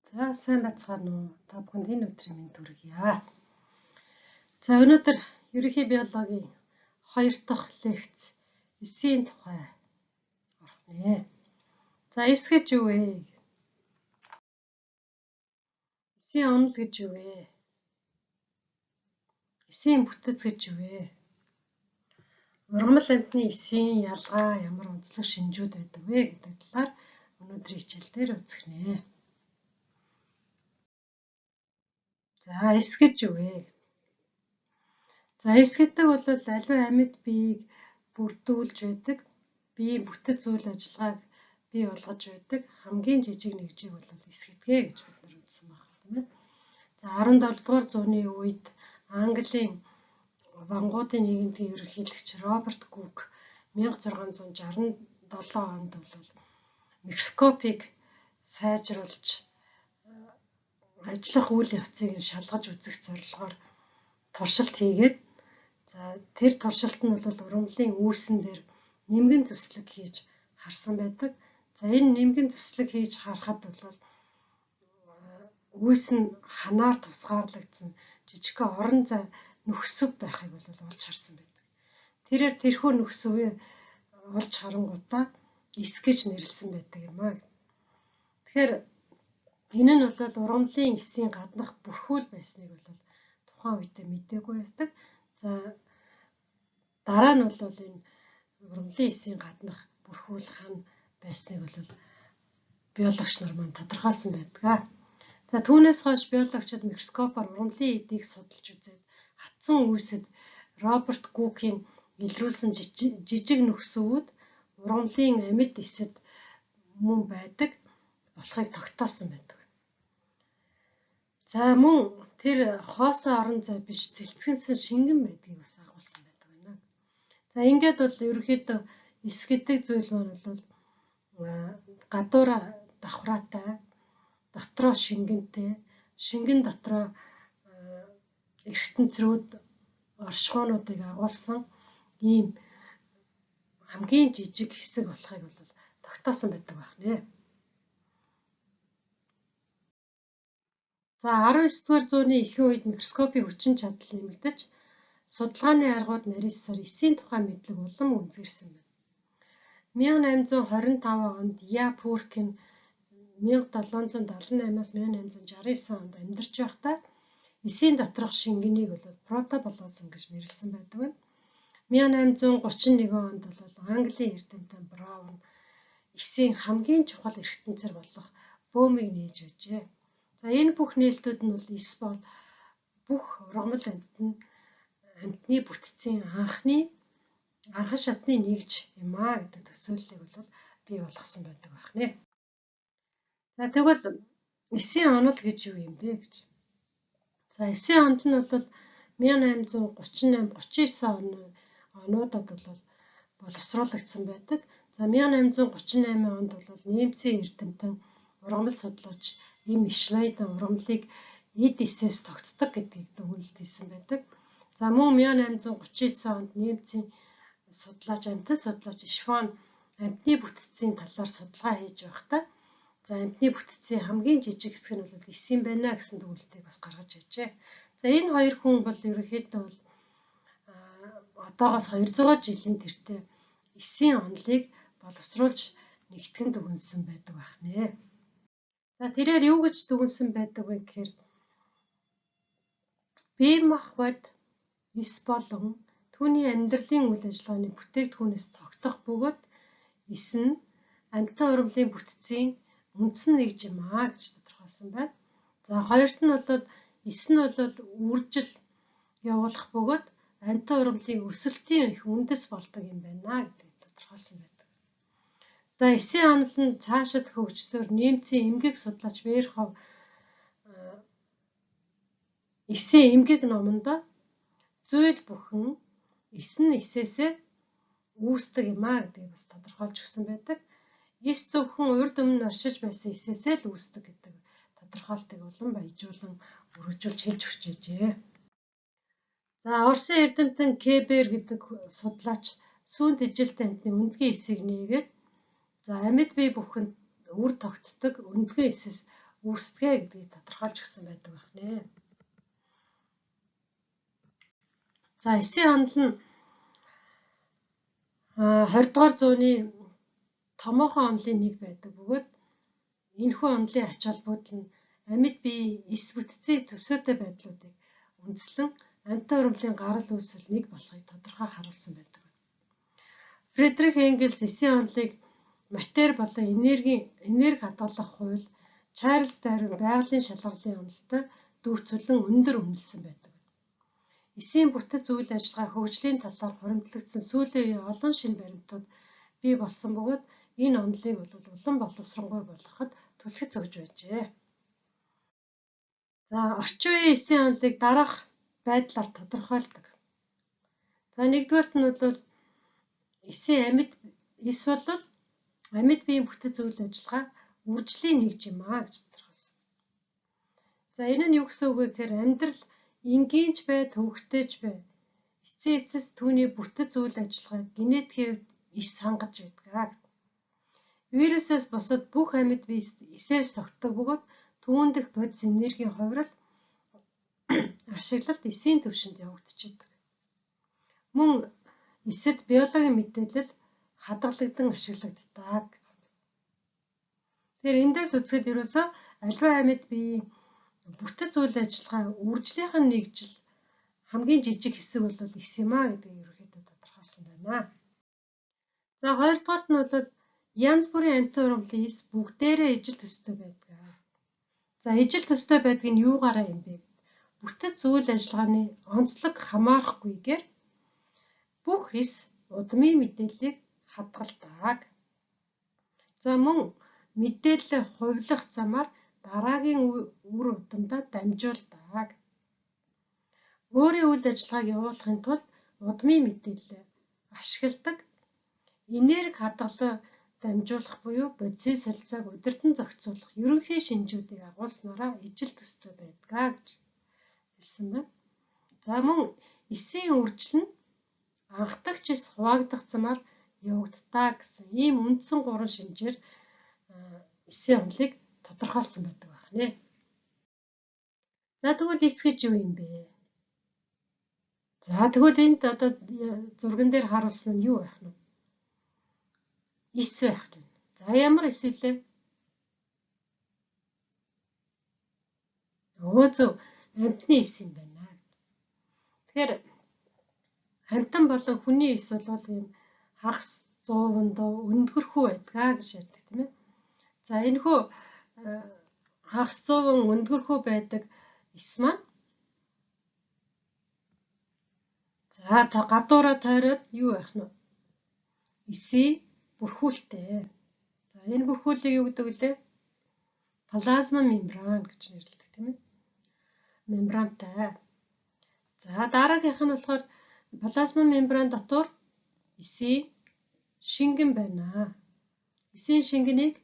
За сайн байцгаана уу? Та бүхэнд энэ өдрийн мэнд хүргье. За өнөөдөр ерөнхий биологийн хоёр дахь лекц эсийн тухай орох нэ. За эс гэж юу вэ? Эсийн онол гэж юу вэ? Эсийн бүтэц гэж юу вэ? Ургамал амьтны эсийн ялгаа ямар онцлог шинжүүд байдаг вэ гэдэг талаар өнөөдрийн хичээл дээр үзэх нэ. За эс гэж юу вэ? За эс гэдэг бол аливаа амьд биеийг бүрдүүлж байдаг, биеийн бүтэц үйл ажиллагааг бий болгож байдаг хамгийн жижиг нэгжийг бол эс гэдгээ гэж бид нар үзсэн байна, тийм ээ. За 17 дугаар зууны үед Английн вангуудын нийгэмдгийн ерөнхийлөгч Роберт Гук 1667 онд бол микроскопыг сайжруулж ажиллах үйл явцыг нь шалгаж үзэх зорилгоор туршилт хийгээд, за тэр туршилт нь бол ургамлын үүсэн дээр нэмгэн зүслэг хийж харсан байдаг. За энэ нэмгэн зүслэг хийж харахад бол үүс нь ханаар тусгаарлагдсан жижигхэн орон зай нөхсөв байхыг бол олж харсан байдаг. Тэрээр тэрхүү нөхсөвөө олж харангуутаа эс гэж нэрлэсэн байдаг юм аа. Тэгэхээр энэ нь бол ургамлын эсийн гаднах бүрхүүл байсныг бол тухайн үедээ мдээгүй байдаг. За дараа нь бол энэ ургамлын эсийн гаднах бүрхүүл хан байсныг бол биологч нар маань тодорхойлсон байдаг. За түүнээс хойш биологчид микроскопоор ургамлын эдийг судалж үзээд хатсан үүсэд Роберт Гукийн илрүүлсэн жижиг нөхсөвүүд ургамлын амьд эсэд мөн байдаг болохыг тогтоосон байдаг. За мөн тэр хоосон орон зай биш цэлцгэнсэн шингэн байдгийг бас агуулсан байдаг байна. За ингээд бол ерөнхийдөө эс гэдэг зүйл маань бол гадуураа давхраатай, дотроо шингэнтэй, шингэн дотроо эртэнцрүүд оршихуйнуудыг агуулсан ийм хамгийн жижиг хэсэг болохыг бол тогтоосон байдаг байх нэ. За 19 дугаар зууны ихэнх үед микроскопийн хүчин чадал нэмэгдэж, судалгааны аргууд нарийсаар эсийн тухай мэдлэг улам гүнзгийрсэн байна. 1825 онд Я Пүркин 1778-аас 1869 онд амьдарч байхдаа эсийн доторх шингэнийг бол протоплазм гэж нэрлэсэн байдаг байна. 1831 онд бол Английн эрдэмтэн Браун эсийн хамгийн чухал эрхтэнцэр болох бөөмийг нээж байжээ. За энэ бүх нээлтүүд нь бол эс бол бүх ургамал амьтны бүтцийн анхан шатны нэгж юм аа гэдэг төсөөллийг бол бий болгосон байдаг байх нэ. За тэгвэл эсийн онол гэж юу юм бэ гэж. За эсийн онол нь бол 1838 39 онуудад бол боловсруулагдсан байдаг. За 1838 онд бол немцийн эрдэмтэн ургамал судлаач Эм Шлайден ургамлыг эд эсээс тогтдог гэдгийг дүгнэлт хийсэн байдаг. За мөн 1839 онд немцийн судлаач амьтан судлаач Шван амьтны бүтцийн талаар судалгаа хийж байхдаа за амьтны бүтцийн хамгийн жижиг хэсэг нь бол эс юм байна гэсэн дүгнэлтийг бас гаргаж байжээ. За энэ хоёр хүн бол ерөнхийдөө бол одоогоос 200 жилийн тэртээ эсийн онолыг боловсруулж нэгтгэн дүгнэсэн байдаг байх нэ. За тэрээр юу гэж дүгнэсэн байдаг вэ гэхээр бие махбод эс болон түүний амьдралын үйл ажиллагааны бүтээгдэхүүнээс тогтох бөгөөд эс нь амьтан ургамлын бүтцийн үндсэн нэгж юм аа гэж тодорхойлсон байна. За хоёрт нь бол эс нь бол үржил явуулах бөгөөд амьтан ургамлын өсөлтийн их үндэс болдог юм байна гэдгийг тодорхойлсон байдаг. За эсийн онол нь цаашид хөгжсөөр немцийн эмгэг судлаач Верхов эсийн эмгэг номонд зүйл бүхэн эс нь эсээсээ үүсдэг юм аа гэдгийг бас тодорхойлж өгсөн байдаг. Эс зөвхөн урд өмнө оршиж байсан эсээсээ л үүсдэг гэдэг тодорхойлтыг улам баяжуулан өргөжүүлж хэлж өгч байжээ. За Оросын эрдэмтэн Кебер гэдэг судлаач сүүн тэжилтэй амьтны өндгийн эсийг нээгээд за амьд бие бүхэнд үр тогтдог өндгөн эсээс үүсдэгэ гэдгийг тодорхойлж өгсөн байдаг байна. За эсийн онол нь 20 дугаар зууны томоохон онолын нэг байдаг бөгөөд энэхүү онолын ач холбогдол нь амьд биеийн эс бүтцийн төсөөтэй байдлуудыг үндэслэн амьтан ургамлын гарал үүсэл нэг болохыг тодорхой харуулсан байдаг. Фридрих Энгельс эсийн онолыг матери болон энерги хадгалах хууль, Чарльз Дарвин байгалийн шалгарлын онолтой дүүцүүлэн өндөр үнэлсэн байдаг. Эсийн бүтэц үйл ажиллагаа хөгжлийн талаар хуримтлагдсан сүүлийн үеийн олон шинэ баримтууд бий болсон бөгөөд энэ онолыг бол улам боловсронгуй болгоход түлхэц өгж байжээ. За орчин үеийн эсийн онолыг дараах байдлаар тодорхойлдог. За нэгдүгээрт нь бол эсийн амьд эс бол амьд биеийн бүтэц үйл ажиллагаа үржлийн нэгж юм а гэж тодорхойлсон. За энэ нь юу гэсэн үг вэ гэхээр амьдрал энгийнч бай, төвөгтэй ч бай. Эцсийн эцэс түүний бүтэц үйл ажиллагааг генетикийн хувьд эс хангаж байдаг. Вирусээс бусад бүх амьд бие эсээс тогтдог бөгөөд түүн дэх бодис энергийн хувирал ашиглалт эсийн түвшинд явагдчихэдэг. Мөн эсэд биологийн мэдээлэл хадгалагдан ашиглагддаг гэсэн байна. Тэгэхээр эндээс үзэхэд ерөөсөө аливаа амьд биеийн бүтэц үйл ажиллагаа үржлийнх нь нэгжил хамгийн жижиг хэсэг бол эс юм а гэдгийг ерөнхийдөө тодорхойлсон байна. За хоёрдугаарт нь бол янз бүрийн амьтан ургамлын эс бүгдээрээ ижил төстэй байдаг. За ижил төстэй байдгийг нь юугаараа юм бэ? Бүтэц үйл ажиллагааны онцлог хамаарахгүйгээр бүх эс удмын мэдээллийг хадгалдаг. За мөн мэдээллээ хувилах замаар дараагийн үр удамдаа дамжуулдаг. Өөрийн үйл ажиллагааг явуулахын тулд удмын мэдээллээ ашигладаг. Энерги хадгалан дамжуулах буюу бодисын солилцоог удирдан зохицуулах ерөнхий шинжүүдийг агуулснараа ижил төстэй байдаг гэж хэлсэн байна. За мөн эсийн үржил нь анхдагч эс хуваагдах замаар явагддаг гэсэн ийм үндсэн гурван шинжээр эсийн онолыг тодорхойлсон байдаг байна. За тэгвэл эс гэж юу юм бэ? За тэгвэл энд одоо зурган дээр харуулсан нь юу байх нь вэ? Эс байх нь. За ямар эс вүлээ? Өө зөв, амьтны эс юм байна. Тэгэхээр амьтан болон хүний эс бол ийм хагас зуувандуу өндгөрхүү байдгаа гэж ярьдаг тийм ээ. За энэхүү хагас зууван өндгөрхүү байдаг эс маань за та гадуураа тойроод юу байх нь вэ? Эсийн бүрхүүлтэй. За энэ бүрхүүлийг юу гэдэг вүлээ? Плазма мембран гэж нэрлэдэг тийм ээ. Мембрантай. За дараагийнх нь болохоор плазма мембран дотор эсийн шингэн байна. Эсийн шингэнийг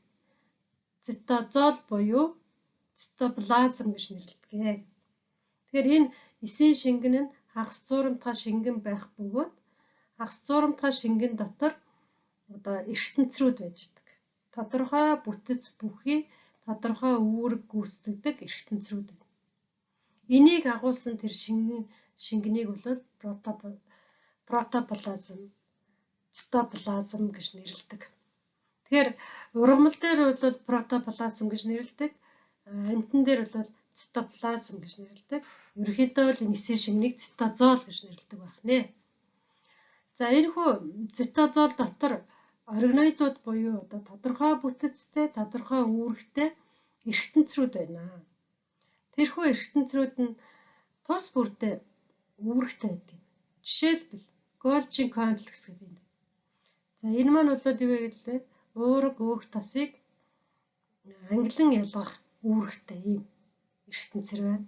цитозол буюу цитоплазм гэж нэрлэдэг. Тэгэхээр энэ эсийн шингэн нь хагас зуурамтгай шингэн байх бөгөөд хагас зуурамтгай шингэн дотор одоо эргэтэнцрүүд байж байдаг. Тодорхой бүтэц бүхий тодорхой үүрэг гүйцэтгэдэг эргэтэнцрүүд байна. Энийг агуулсан тэр шингэнийг бол протоплазм, цитоплазм гэж нэрлэдэг. Тэгэхээр ургамал дээр бол протоплазм гэж нэрлэдэг, амьтан дээр бол цитоплазм гэж нэрлэдэг. Ерөнхийдөө л энэ эсийн шингэнийг цитозол гэж нэрлэдэг байх нэ. За энэхүү цитозол дотор органоидууд буюу одоо тодорхой бүтэцтэй, тодорхой үүрэгтэй эргэтэнцрүүд байна. Тэрхүү эргэтэнцрүүд нь тус бүрдээ үүрэгтэй байдаг. Жишээлбэл Голжи комплекс гэдэг юм. За энэ маань бол юу вэ гэвэл уураг өөх тосыг ангилан ялгах үүрэгтэй ийм эргэтэнцэр байна.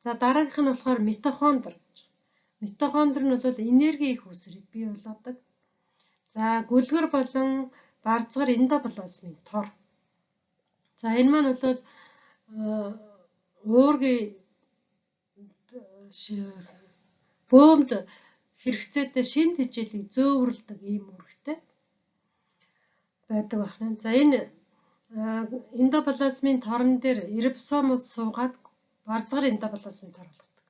За дараагийнх нь болохоор митохондр гэж. Митохондр нь бол энерги их үүсвэрийг бий болгодог. За гөлгөр болон барзгар эндоплазмын тор. За энэ маань бол уургийн бөөмд хэрэгцээтэй шин тэжээлийг зөөвөрлөдөг ийм үүрэгтэй байдаг байна. За энэ Эндоплазмын торон дээр рибосомууд суугаад барзгар эндоплазмын тор болгодог.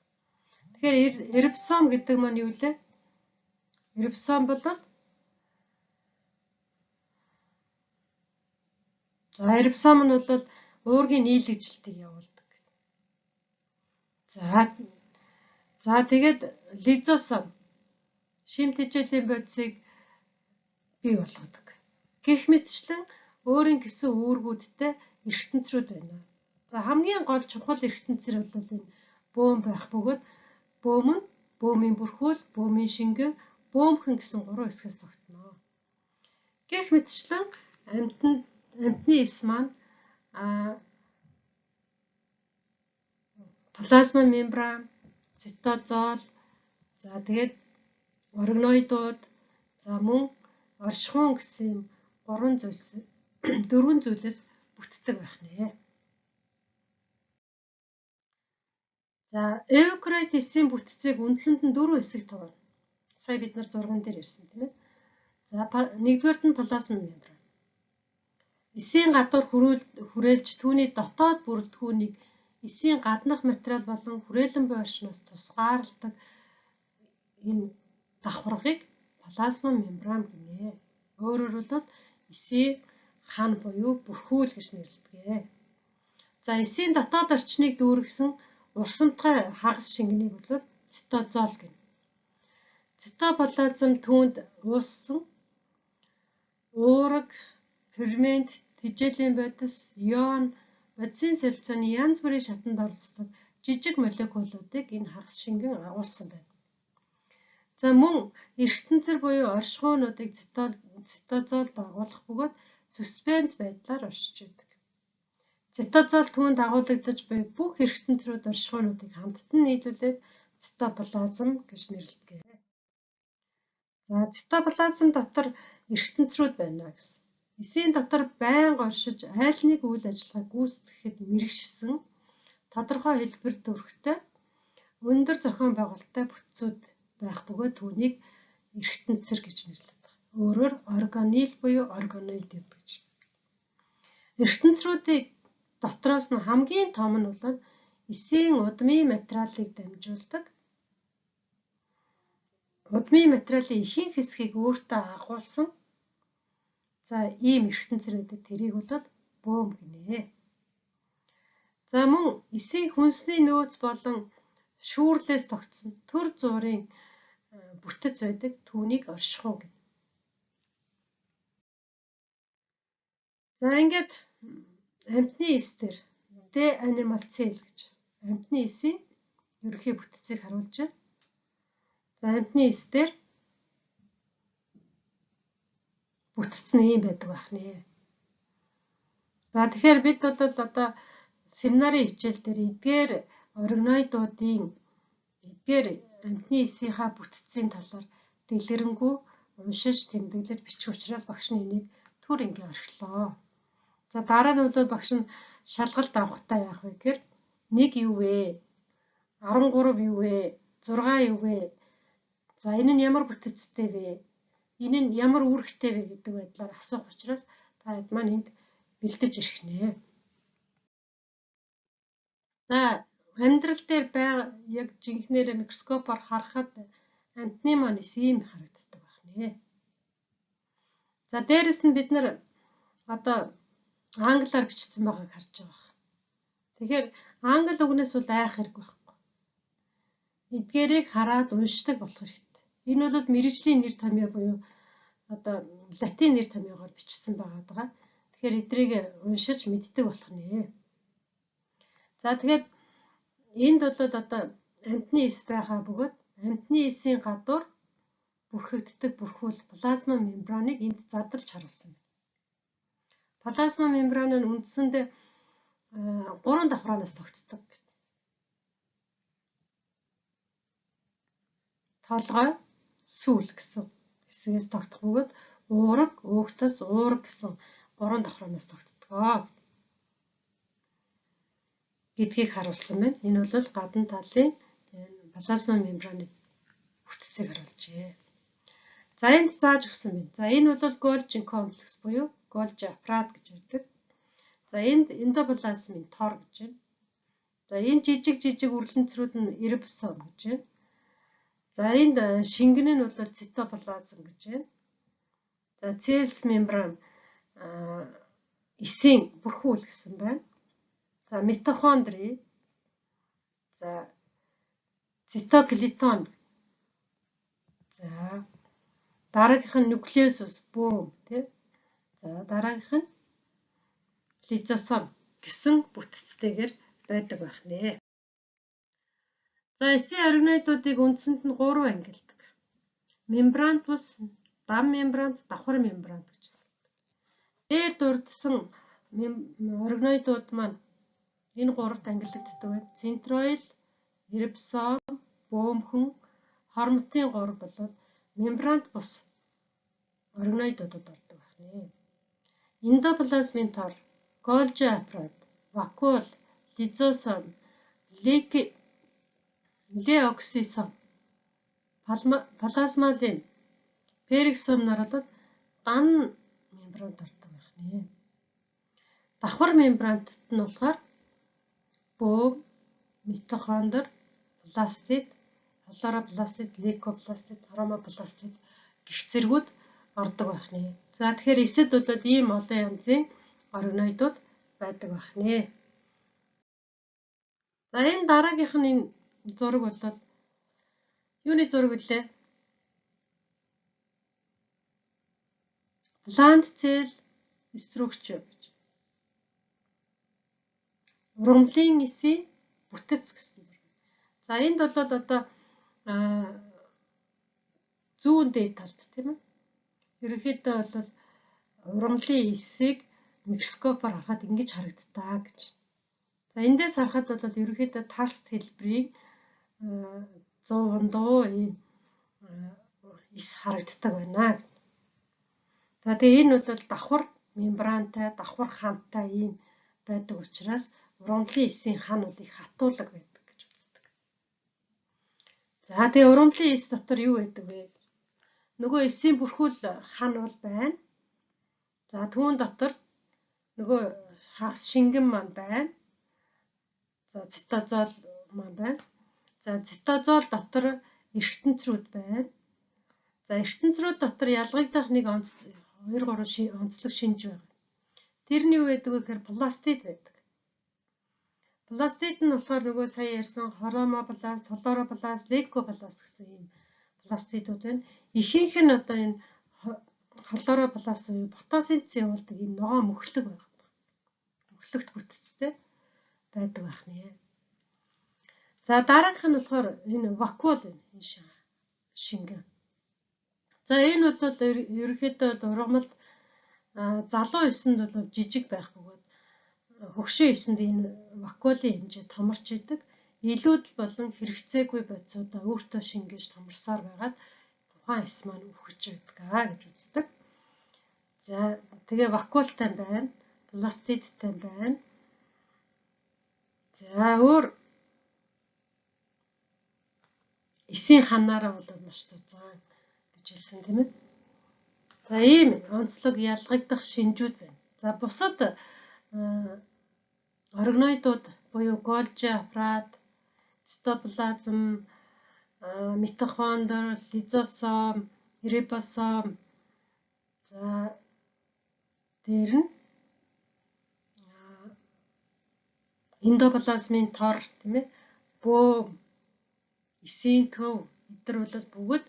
Тэгэхээр рибосом гэдэг маань юу лээ? Рибосом бол за рибосом нь бол уургийн нийлэгжилтийг явуулдаг. За тэгээд лизосом шим тэжээлийн бодисыг бий болгодог. Гэх мэтчлэн өөрийн гэсэн үүргүүдтэй эргэтэнцрүүд байна. За хамгийн гол чухал эргэтэнцэр бол энэ бөөм байх бөгөөд бөөм нь бөөмийн бүрхүүл, бөөмийн шингэн, бөөмхэн гэсэн гурван хэсгээс тогтно. Гэх мэтчлэн амьтны эс маань плазма мембран, цитозол, за тэгээд органоидууд, за мөн оршихуун гэсэн юм гурван зүйлс, дөрвөн зүйлээс бүтдэг байх нэ. За эукариот эсийн бүтцийг үндсэнд нь дөрвөн хэсэгт хуваана. Сая бид нар зурган дээр ирсэн тийм ээ. За нэгдүгээрт нь плазма мембран. Эсийн гадуур хүрээлж түүний дотоод бүрэлдэхүүнийг эсийн гаднах материал болон хүрээлэн буй орчноос тусгаарладаг энэ давхаргыг плазма мембран гинэ. Өөрөөр хэлбэл эсийн хан буюу бүрхүүл гэж нэрлэдэг. За эсийн дотоод орчныг дүүргэсэн урсамтгай хагас шингэнийг бол цитозол гэнэ. Цитоплазм түүнд ууссан уураг, фермент, тэжээлийн бодис, ион, бодисын солилцооны янз бүрийн шатанд оролцдог жижиг молекулуудыг энэ хагас шингэн агуулсан байна. За мөн эргэтэнцэр буюу оршихуйнуудыг цитозол дагуулах бөгөөд суспенз байдлаар оршиж байдаг. Цитозол түүнд дагуулагдаж буй бүх эргэтэнцрүүд оршихуйнуудыг хамтдан нийлүүлээд цитоплазм гэж нэрлэдэг. За цитоплазм дотор эргэтэнцрүүд байна гэсэн. Эсийн дотор байнга оршиж аль нэг үйл ажиллагааг гүйцэтгэхэд мэргэшсэн тодорхой хэлбэр төрхтэй өндөр зохион байгуулалттай бүтцүүд байх бөгөөд түүнийг эргэтэнцэр гэж нэрлэдэг. Өөрөөр органил буюу органоид гэж. Эргэтэнцрүүдийг дотроос нь хамгийн том нь бол эсийн удмын материалыг дамжуулдаг. Удмын материалын ихэнх хэсгийг өөртөө агуулсан. За ийм эргэтэнцэр байдаг. Тэрийг бол бөөм гинэ. За мөн эсийн хүнсний нөөц болон шүүрлээс тогтсон төр зуурын бүтэц байдаг. Түүнийг оршихуй гэнэ. За ингээд амьтны эс дээр The Animal Cell гэж амьтны эсийн ерөнхий бүтцийг харуулж байна. За амьтны эс дээр бүтц нь ийм байдаг байх нэ. За тэгэхээр бид бол одоо семинарын хичээл дээр эдгээр органоидуудын эдгээр амьтны эсийнхаа бүтцийн талаар дэлгэрэнгүй уншиж тэмдэглэж бичих учраас багш нь энийг түр ингээ орхилоо. За дараа нь бол багш нь шалгалт авахдаа яах вэ гэхээр 1 юу вэ? 13 юу вэ? 6 юу вэ? За энэ нь ямар бүтэцтэй вэ? Энэ нь ямар үүрэгтэй вэ гэдэг байдлаар асуух учраас та хэд маань энд бэлдэж ирэх нэ. За амьдрал дээр яг жинхнээрээ микроскопоор харахад амьтны маань эс ийм харагддаг байх нэ. За дээрэс нь бид нар одоо англиар бичсэн байгааг харж байгаа. Тэгэхээр англи үгнээс бол айх хэрэг байхгүй. Эдгээрийг хараад уншдаг болох хэрэгтэй. Энэ бол мэргэжлийн нэр томьёо буюу одоо латин нэр томьёогоор бичсэн байгаа даа. Тэгэхээр эдрийг уншиж мэддэг болох нэ. За тэгэхээр энд бол одоо амьтны эс байгаа бөгөөд амьтны эсийн гадуур бүрхэгддэг бүрхүүл плазма мембраныг энд задлж харуулсан байна. Плазма мембран нь үндсэндээ гурван давхраанаас тогтдог. Толгой, сүүл гэсэн хэсгээс тогтох бөгөөд уураг, өөхтөс, уураг гэсэн гурван давхраанаас тогтдог гэдгийг харуулсан байна. Энэ бол гадна талын плазма мембраны бүтцийг харуулжээ. За энд зааж өгсөн байна. За энэ бол Golgi комплекс буюу Golgi аппарат гэж ярьдаг. За, энд эндоплазмын тор гэж байна. За, энэ жижиг жижиг үрлэнцрүүд нь рибосом гэж байна. За, энд шингэн нь бол цитоплазм гэж байна. За, цельс мембран эсийн бүрхүүл гэсэн байна. За, митохондри, за, цитоклитон. За, дараагийнх нь нуклеус бөөм тий. За, дараагийнх нь лизосом гэсэн бүтцтэйгээр байдаг байх нэ. За, эсийн органоидуудыг үндсэнд нь 3 ангилдаг. Мембрант бус, дам мембрант, давхар мембрант гэж. Дээр дурдсан органоидууд маань энэ гуравт ангилагддаг байна. Центроил, рибосом, бөөмхөн, хормотын гурав бол мембрант бус органоидуудад ордог байх нэ. Эндоплазмын тор, Гольжи аппарат, вакуол, лизосом, леоксисом, плазмалин, пероксом нар бол дан мембранд ордог байх нэ. Давхар мембрантд нь болохоор бөөм, митохондр, пластид, хлоропластид, лейкопластид, хромопластид гэх зэргүүд ордог байх нэ. За, тэгэхээр эсэд бол ийм олон янзын органоидууд байдаг байх нэ. За, энэ дараагийнх нь энэ зураг бол юуны зураг вүлээ? Plant cell structure гэж. Ургамлын эсийн бүтэц гэсэн зураг. За, энд бол одоо зүүн дээд талд тийм ээ. Ерөнхийдөө бол ургамлын эсийг микроскопоор харахад ингэж харагддаг гэж. За, эндээс харахад бол ерөнхийдөө талст хэлбэрийн 100 ийм эс харагддаг байна. За, тэгээ энэ бол давхар мембрантай, давхар хантай ийм байдаг учраас ургамлын эсийн хан бол их хатуулаг байдаг гэж үздэг. За, тэгээ ургамлын эс дотор юу байдаг вэ? Нөгөө эсийн бүрхүүл хан бол байна. За, түүн дотор нөгөө хагас шингэн маань байна. За, цитозол маань байна. За, цитозол дотор эргэтэнцрүүд байна. За, эргэтэнцрүүд дотор ялгагдах нэг онц 2 3 онцлог шинж байна. Тэрний юу байдаг вэ гэхээр пластид байдаг. Пластид нь болохоор нөгөө сая ярьсан хромопласт, хлоропласт, лейкопласт гэсэн ийм пластидууд байна. Ихэнх нь одоо энэ хлоропласт буюу фотосинтез явуулдаг ийм ногоон мөхлөг байна. Мөхлөгт бүтцтэй байдаг байх нэ. За, дараагийнх нь болохоор энэ вакуол байна. Энэ шингэн. За, энэ бол ерөнхийдөө бол ургамалд залуу эсэнд бол жижиг байх бөгөөд хөгшин эсэнд энэ вакуолын хэмжээ томорч идэг. Илүүдэл болон хэрэгцээгүй бодисуудаа өөртөө шингээж томорсоор байгаад тухайн эс маань үхэж байдаг гэж үздэг. За, тэгээ вакуолтай байна, пластидтай байна. За, өөр эсийн ханаараа бол маш зузаан гэж хэлсэн тийм ээ. За, ийм онцлог ялгагдах шинжүүд байна. За, бусад органоидууд буюу Гольжи аппарат, цитоплазм, митохондр, лизосом, рибосом, за дээр нь эндоплазмын тор тийм ээ, бөөм, эсийн төв эдгээр бол бүгд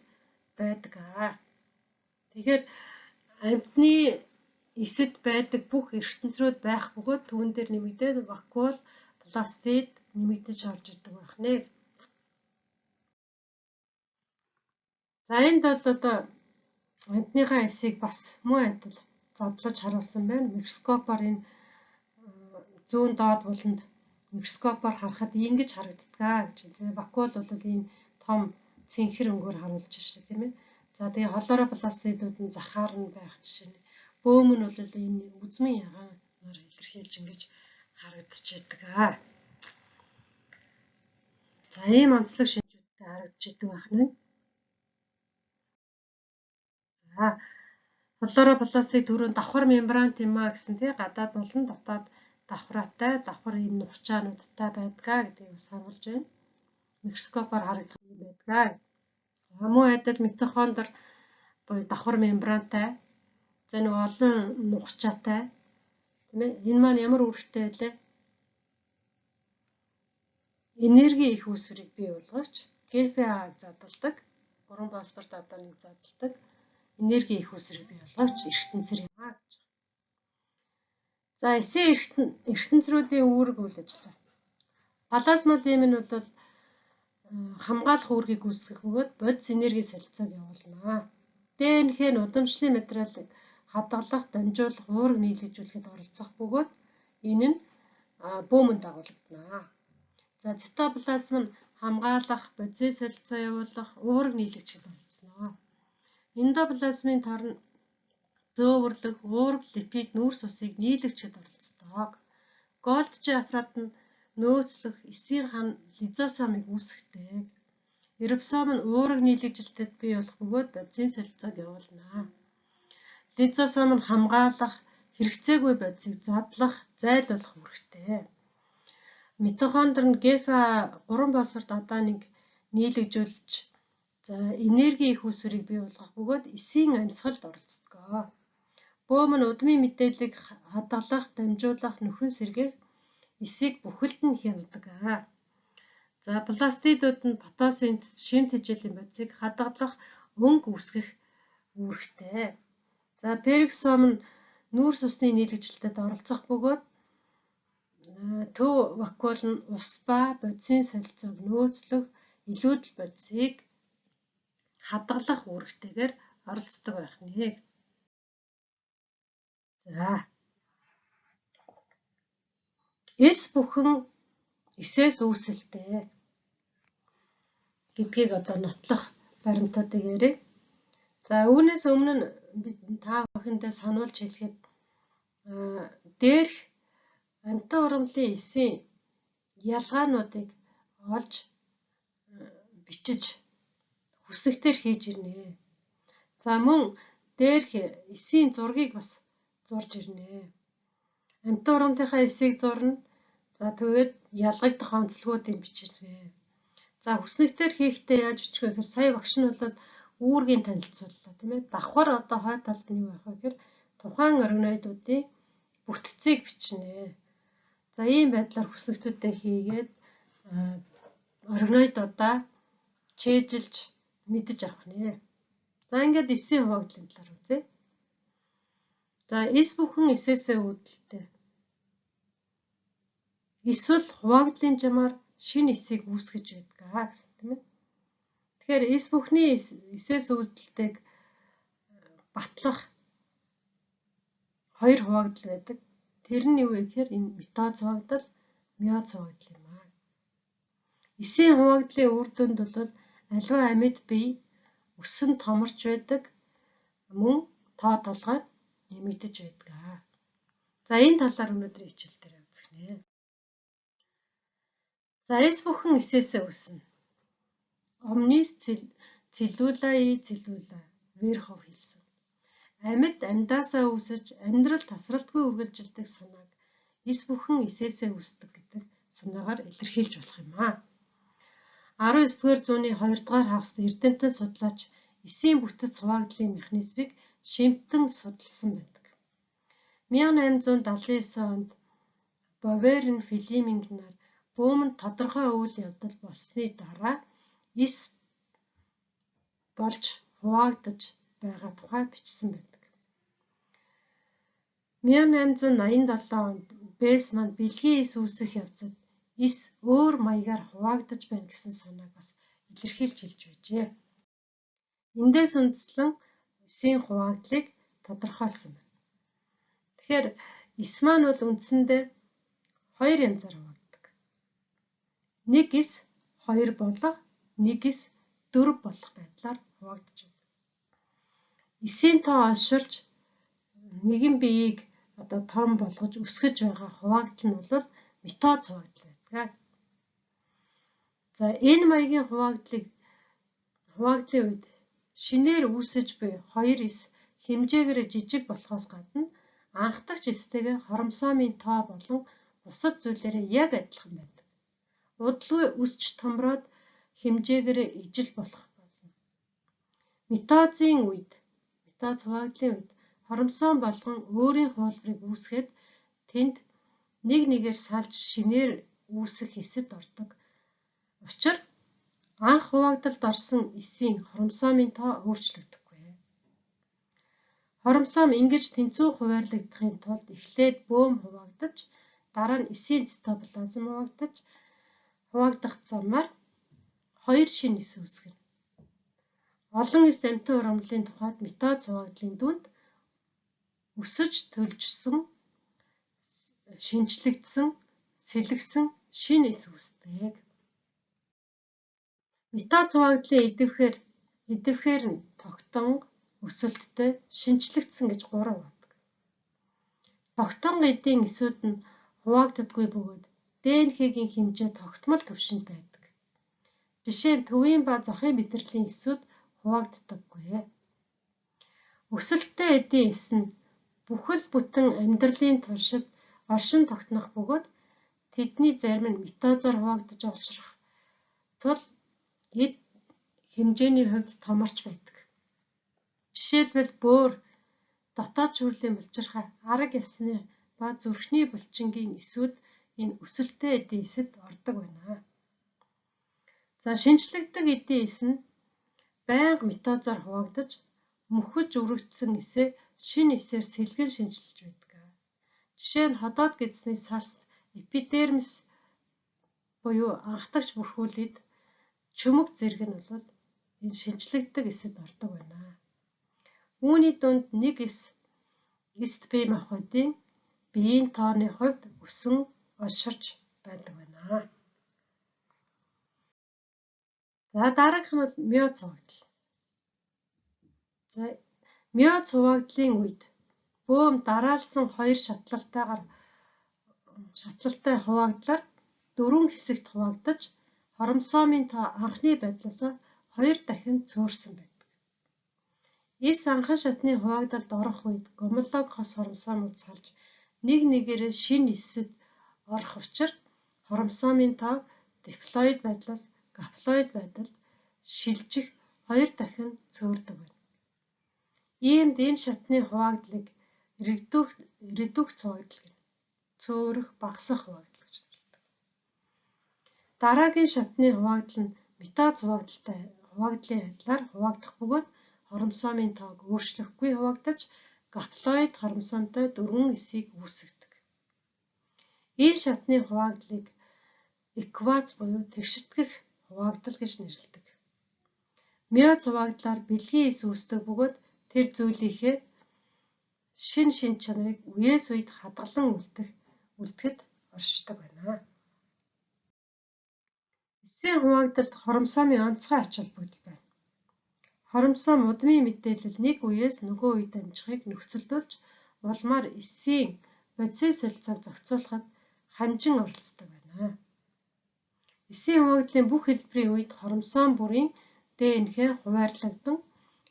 байдаг. Тэгэхээр амьтны эсэд байдаг бүх эргэтэнцрүүд байх бөгөөд түүн дээр нэмэгдээд вакуол, пластид нэмэгдэж орж идэг байх нэ. За, энд бол одоо амьтныхаа эсийг бас мөн адил задлаж харуулсан байна. Микроскопоор энэ зүүн доод буланд микроскопоор харахад ингэж харагддаг гэж. За, вакуол бол ийм том цэнхэр өнгөөр харуулж шээ тийм ээ. За, тэгээ хлоропластидууд нь захаар нь байх жишээ нь. Бөөм нь бол энэ үзмэн ягаанаар илэрхийлж ингэж харагдчихэдэг. За, ийм онцлог шинжүүдтэй харагдчихэдэг байх нь. За, хлоропластик түрүүн давхар мембрант юм а гэсэн тий, гадаад болон дотоод давхраатай, давхар ийм нухчаануудтай байдгаа гэдгийг бас харуулж байна. Микроскопоор харагдах юм байдгаа. За мөн адил митохондр буюу давхар мембрантай. За нэг олон нухчаатай. Тийм ээ. Энэ маань ямар үүрэгтэй байлээ? Энерги их үүсвэрийг бий болгогч ГФА-г задалдаг. 3 паспорт адааныг задалдаг. Энерги их үүсвэрийг бий болгогч эргэтэнцэр юм а гэж. За эсийн эргэтэнцрүүдийн үүрэг үйл ажиллагаа. Плазмолим нь бол хамгаалах үүргийг гүйцэтгэх бөгөөд бодис энерги солилцоог явуулна. ДНХ нь удамшлын материалыг хадгалах, дамжуулах, уураг нийлэгжүүлэхэд оролцох бөгөөд энэ нь бүүмэн дагуулагдана. За цитоплазм нь хамгаалах, бодисын солилцоо явуулах, уураг нийлэгчэд оролцоно. Эндоплазмын тор нь зөөвөрлөх, уураг, липид, нүүрс усыг нийлэгчэд оролцдог. Голджи аппарат нь нөөцлөх, эсийн хан лизосомыг үүсгэдэг. Рибосом нь уураг нийлэгжилтэд бий болох бөгөөд бодисын солилцоог явуулна. Лизосом нь хамгаалах, хэрэгцээгүй бодисыг задлах, зайлуулах үүрэгтэй. Митохондр нь ГФА 3 фосфорт адааныг нийлэгжүүлж за энерги их үүсвэрийг бий болгох бөгөөд эсийн амьсгалд оролцдог. Бөөм нь удмын мэдээллийг хадгалах, дамжуулах, нөхөн сэргээх эсийг бүхэлд нь хяндаг. За пластидууд нь фотосинтез, шим тэжээлийн бодисыг хадгалах, өнгө үүсгэх үүрэгтэй. За пероксом нь нүүрс усны нийлэгжилтэд оролцох бөгөөд төв вакуул нь ус ба бодисын солилцоог нөөцлөх, илүүдэл бодисыг хадгалах үүрэгтэйгээр оролцдог байх нэ. За. Эс бүхэн эсээс үүсэлтэй гэдгийг одоо нотлох баримтуудыг яриа. За үүнээс өмнө нь бид та бүхэндээ сануулж хэлэхэд дээрх амьтан ургамлын эсийн ялгаануудыг олж бичиж хүснэгтээр хийж ирнэ. За мөн дээрх эсийн зургийг бас зурж ирнэ. Амьтан ургамлынхаа эсийг зурна. За тэгээд ялгагдах онцлогуудыг бичирнэ. За хүснэгтээр хийхдээ яаж бичих вэ гэхээр сая багш нь бол үүргийн танилцууллаа тийм ээ. Давхар одоо хойд талд нь юу байх вэ гэхээр тухайн органоидуудын бүтцийг бичнэ. За ийм байдлаар хүснэгтүүдээ хийгээд органоидуудаа чэйжилж мэдэж авах нэ. За ингээд эсийн хуваагдлын талаар үзье. За эс бүхэн эсээсээ үүдэлтэй. Эсвэл хуваагдлын жамаар шинэ эсийг үүсгэж байдаг гэсэн тийм ээ. Тэгэхээр эс бүхний эсээс үүдэлтэйг батлах хоёр хуваагдал байдаг. Тэр нь юу вэ гэхээр энэ митоз хуваагдал, миоз хуваагдал юм аа. Эсийн хуваагдлын үр дүнд бол аливаа амьд бие өсөн томорч байдаг, мөн тоо толгой нэмэгдэж байдаг. За энэ талаар өнөөдрийн хичээл дээр үзэх нэ. За эс бүхэн эсээсээ үүснэ. Omnis cellulae cellula Верхов хэлсэн. Амьд амьдаасаа үүсэж амьдрал тасралтгүй үргэлжилдэг санааг эс бүхэн эсээсээ үүсдэг гэдэг санаагаар илэрхийлж болох юм аа. 19-р зууны 2-р хагаст эрдэмтэн судлаач эсийн бүтэц хуваагдлын механизмыг шимтэн судалсан байдаг. 1879 онд Боверн Флеминг нар бүүмэнд тодорхой үйл явдал болсны дараа эс болж хуваагдаж байгаа тухай бичсэн байдаг. 1887 онд Бэсман бэлгийн эс үүсэх явцад эс өөр маягаар хуваагдаж байна гэсэн санааг бас илэрхийлж хэлж байжээ. Эндээс үндэслэн эсийн хуваагдлыг тодорхойлсон байна. Тэгэхээр эс маань бол үндсэндээ хоёр янзаар хуваагддаг. Нэг эс хоёр болох, нэг эс дөрв болох байдлаар хуваагдаж байдаг. Эсийн тоо олширч нэгэн биеийг одоо том болгож өсгөж байгаа хуваагдал нь бол митоз хуваагдал байдаг. За энэ маягийн хуваагдлын үед шинээр үүсэж буй хоёр эс хэмжээгээр жижиг болохоос гадна Анхдагч эстэйгээ хромосомын тоо болон бусад зүйлээрээ яг адилхан байдаг. Удалгүй өсч томроод хэмжээгээрээ ижил болох болно. Митозын үед, митоз хуваагдлын үед хромосом болгон өөрийн хуулбарыг үүсгээд тэнд нэг нэгээр салж шинээр үүсэх эсэд ордог. Учир анх хуваагдалд орсон эсийн хромосомын тоо өөрчлөгдөхгүй. Хромосом ингэж тэнцвэн хуваарлагдахын тулд эхлээд бөөм хуваагдаж, дараа нь эсийн цитоплазм хуваагдаж, хуваагдах замаар хоёр шинэ эс үүсгэнэ. Олон эс амьтан ургамлын тухайд митоз хуваагдлын дүнд өсөж төлжсөн, шинэчлэгдсэн, сэлгэсэн шинэ эс үүсдэг. Митоз хуваагдлын идэвхээр нь тогтон, өсөлттэй, шинэчлэгдсэн гэж гурван хуваадаг. Тогтон эдийн эсүүд нь хуваагддаггүй бөгөөд ДНХ-ийн хэмжээ тогтмол түвшинд байдаг. Жишээ нь төвийн ба захын мэдрэлийн эсүүд хуваагддаггүй. Өсөлттэй эдийн эс нь бүхэл бүтэн амьдралын туршид оршин тогтнох бөгөөд тэдний зарим нь митозоор хуваагдаж олширох тул эд хэмжээний хувьд томорч байдаг. Жишээлбэл бөөр, дотоод шүүрлийн булчирхай, арга ясны ба зүрхний булчингийн эсүүд энэ өсөлттэй эдийн эсэд ордог байна. За шинэчлэгдэх эдийн эс нь байнга митозоор хуваагдаж мөхөж үрэгдсэн эсээ шинэ эсээр сэлгэн шинэчилж байдаг. Жишээ нь ходоод гэдэсний салст эпидермис буюу анхдагч бүрхүүлээд чөмөг зэрэг нь бол энэ шинэчлэгдэх эсэд ордог байна. Үүний дунд нэг эс эст бие махбодын биеийн тооны хувьд өсөн олширч байдаг байна. За дараагийнх нь бол миоз хуваагдал. За миоз хуваагдлын үед бөөм дараалсан хоёр шатлалтай хуваагдлаар дөрвөн хэсэгт хуваагдаж хромосомын тоо анхны байдлаасаа хоёр дахин цөөрсөн байдаг. Эс анхан шатны хуваагдалд орох үед гомолог хос хромосомууд салж нэг нэгээрээ шинэ эсэд орох учир хромосомын тоо диплоид байдлаас гаплоид байдалд шилжих хоёр дахин цөөрдөг байна. Иймд энэ шатны хуваагдлыг редукц хуваагдал гэнэ. Цөөрөх, багасах хуваагдал гэж нэрлэдэг. Дараагийн шатны хуваагдал нь митоз хуваагдлын адилаар хуваагдах бөгөөд хромосомын тоог өөрчлөхгүй хуваагдаж гаплоид хромосомтой дөрвөн эсийг үүсгэдэг. Энэ шатны хуваагдлыг эквац буюу тэгшитгэх хуваагдал гэж нэрлэдэг. Миоз хуваагдлаар бэлгийн эс үүсдэг бөгөөд тэр зүйлийнхээ шинэ чанарыг үеэс үед хадгалан үлдэхэд оршдог байна. Эсийн хуваагдалд хромосомын онцгой ач холбогдол байна. Хромосом удмын мэдээлэл нэг үеэс нөгөө үед дамжихыг нөхцөлдүүлж улмаар эсийн бодисын солилцоог зохицуулахад хамжин оролцдог байна. Эсийн хуваагдлын бүх хэлбэрийн үед хромосом бүрийн ДНХ хуваарлагдан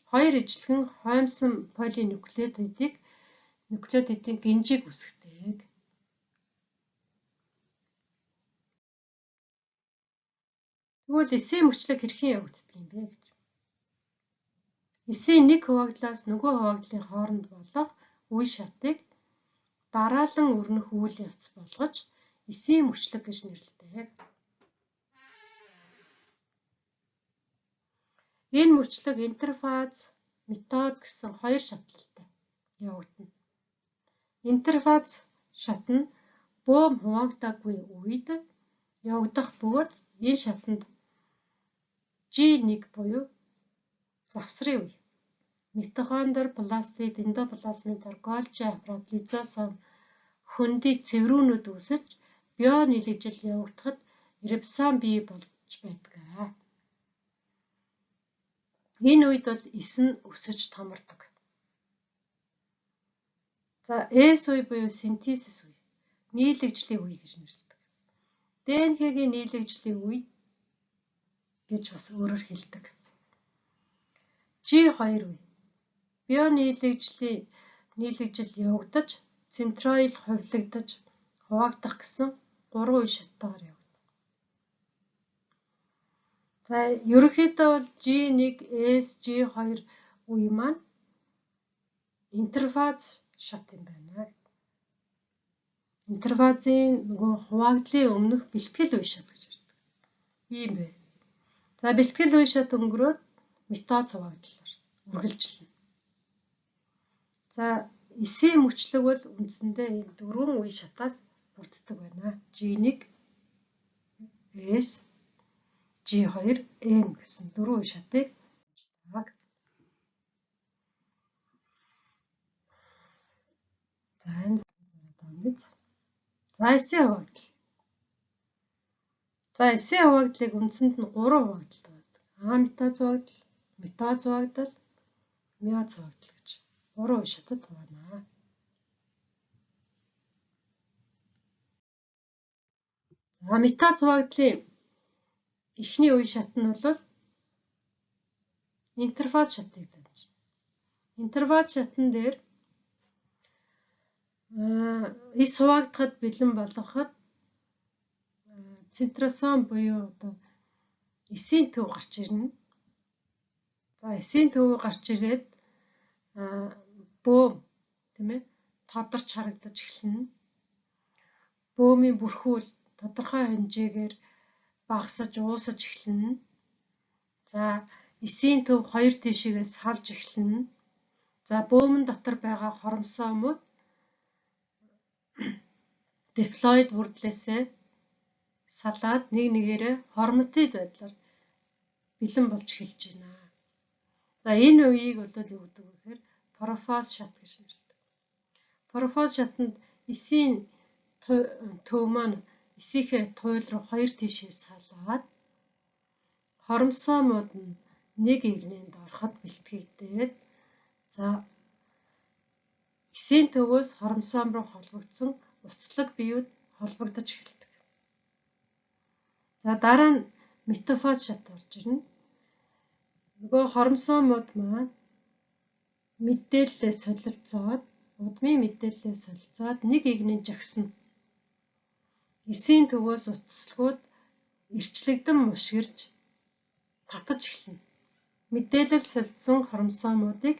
хоёр ижилхэн хоймсон полинуклеотидыг нуклеотидын гинжийг үүсгэдэг. Тэгвэл эсийн мөчлөг хэрхэн явагддаг юм бэ гэж. Эсийн нэг хуваагдлаас нөгөө хуваагдлын хооронд болох үе шатыг дараалан өрнөх үйл явц болгож эсийн мөчлөг гэж нэрлэдэг. Энэ мөчлөг интерфаз, митоз гэсэн хоёр шатлалтай явагдана. Интерфаз шат нь бөөм хуваагдаагүй үед явагдах бөгөөд энэ шатанд G1 буюу завсрын үе, митохондр, пластид, эндоплазмын тор, Гольжи аппарат, лизосом, хөндий цэврүүнүүд үүсэж био нийлэгжил явагдахад рибосом бий болж байдаг. Энэ үед бол эс нь өсөж томордог. За S үе буюу синтезис үе, нийлэгжлийн үе гэж нэрлэдэг. ДНХ-гийн нийлэгжлийн үе гэж бас өөрөөр хэлдэг. G2 үе. Био нийлэгжил явагдаж Центроил хувилагдаж хуваагдах гэсэн 3 үе шаттайгаар явагдана. За, ерөнхийдөө бол G1, S, G2 үе маань интерфаз шат юм байна. Интерфазын нөгөө хуваагдлын өмнөх бэлтгэл үе шат гэж ярьдаг. Ийм байна. За, бэлтгэл үе шат өнгөрөөд митоз хуваагдал үргэлжилнэ. За, эсийн мөчлөг бол үндсэндээ ийм дөрвөн үе шатаас бүрддэг байна. G1, S, G2, M гэсэн дөрвөн үе шатыг ажилладаг. За, энэ зураг байна. За, эсийн хуваагдал. За, эсийн хуваагдлыг үндсэнд нь 3 хуваагдал байдаг. А митоз хуваагдал, митоз хуваагдал, миоз хуваагдал гэж 3 үе шатад хуваана. За, митоз хуваагдлын эхний үе шат нь бол интерфаз шатыг дамжина. Интерфаз шатан дээр эс хуваагдахад бэлэн болгоход центросом буюу одоо эсийн төв гарч ирнэ. За, эсийн төв гарч ирээд бөөм, тийм ээ, тодорч харагдаж эхэлнэ. Бөөмийн бүрхүүл тодорхой хэмжээгээр багасаж уусаж эхэлнэ. За, эсийн төв хоёр тийшээгээ салж эхэлнэ. За, бөөмөн дотор байгаа хоромсоомууд диплоид бүрдлээсээ салаад нэг нэгээрээ хормотид байдлаар бэлэн болж эхэлж байна. За, энэ үеийг бол юу гэдэг вэ гэхээр профаз шат гэж нэрлэдэг. Профаз шатанд эсийн төв маань эсийнхээ туйл руу хоёр тийшээ салаад хоромсоомууд нь нэг эгнээнд ороход бэлтгэгдээд, за, эсийн төвөөс хоромсоом руу холбогдсон уцлаг биеуд холбогдож эхэлдэг. За, дараа нь метафаз шат орж ирнэ. Нөгөө хоромсоомууд маань мэдээллээ солилцоод, удмын мэдээллээ солилцоод нэг эгнээнд жагсна. Эсийн төвөөс утаслагууд эрчлэгдэн мушгирч татаж эхэлнэ. Мэдээлэл солилцсон хоромсоомуудыг